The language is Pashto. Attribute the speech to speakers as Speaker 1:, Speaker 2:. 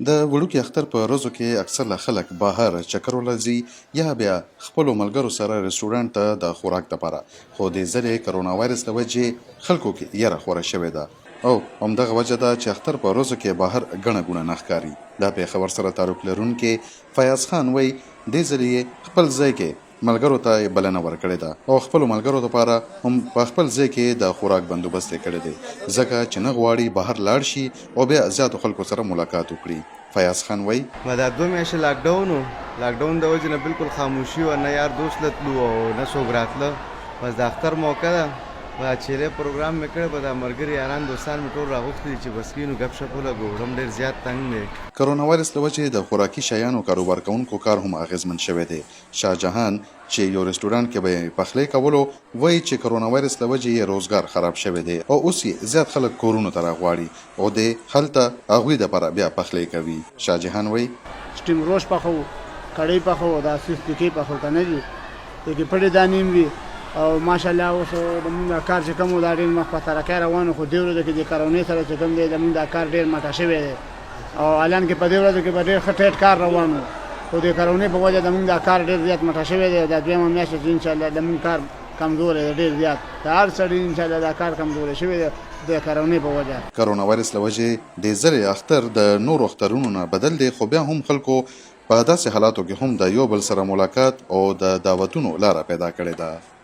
Speaker 1: د وړوکي اختر په ورځو کې اکثره خلک بهر چکرو له ځي یا بیا خپلو ملګرو سره رسټورانټ ته د خوراک دپاره، خو دې ځلې کرونا وایرس له وجې خلکو کې یره خوره شوې ده او همدغه وجه ده چې اختر په ورځو کې بهر ګڼه ګوڼه نه ښکاري. د پېښور سره تعلق لرونکی فیاض خان وایي دې ځلې یې خپل ځای کې ملګرو ته یې بلنه ورکړې ده او خپلو ملګرو لپاره هم په خپل ځای کې د خوراک بندوبست یې کړی دی، ځکه چې نه غواړي بهر لاړ شي او بیا زیاتو خلکو سره ملاقات وکړي. فیاض خان وایي.
Speaker 2: ما دا دوه میاشتې لاک ډاون و، لاک ډاون د وجې نه بلکل خاموشي وه، نه یار دوست له تلو او نه څوک راتله، بس د اختر موقع ده، دا چیلې پروګرام مې کړی، په دا ملګري یاران دوستان مې ټول راغوښتي دي چې بس کینو ګپ شپ ولګو، زړه مې ډېر زیات تنګ دی.
Speaker 1: کرونا وایرس له وجې د خوراکي شیانو کاروبار کوونکو کار هم اغېزمن شوی دی. شاه جهان چې یو رسټورانټ کې به یې پخلی کولو، وایي چې کرونا وایرس له وجې یې روزګار خراب شوی دی او اوس یې زیات خلک کورونو ته راغواړي او دی هلته هغوی دپاره بیا پخلی کوي. شاه جهان وایي.
Speaker 3: سټیم روش پخوو، کړۍ پخوو، دا سیخ تیکې پخوو که نه دي دې کې پټې دانې هم وي او ماشاءالله اوس زمونږ دا کار چې کوم و دا ډېر مخ په ترقۍ روان و، خو دې ورځو کې د کرونې سره چې کوم دی زمونږ دا کار ډېر مټه شوی دی. او الان کې په دې ورځو کې به ډېر ښه ټیټ کار روان وو، خو د کرونې په وجه زمونږ دا کار ډېر زیات مټه شوی دی. دا دویمه میاشت چې انشاءالله زمونږ کار کمزوری دی ډېر زیات، د هر سړي انشاءالله دا کار کمزوری شوی دی د کرونې په وجه.
Speaker 1: کرونا وایرس له وجې دې ځلې اختر د نورو اخترونو نه بدل دی، خو بیا هم خلکو په داسې حالاتو کې هم د یو بل سره ملاقات او د دعوتونو لاره پیدا کړې ده.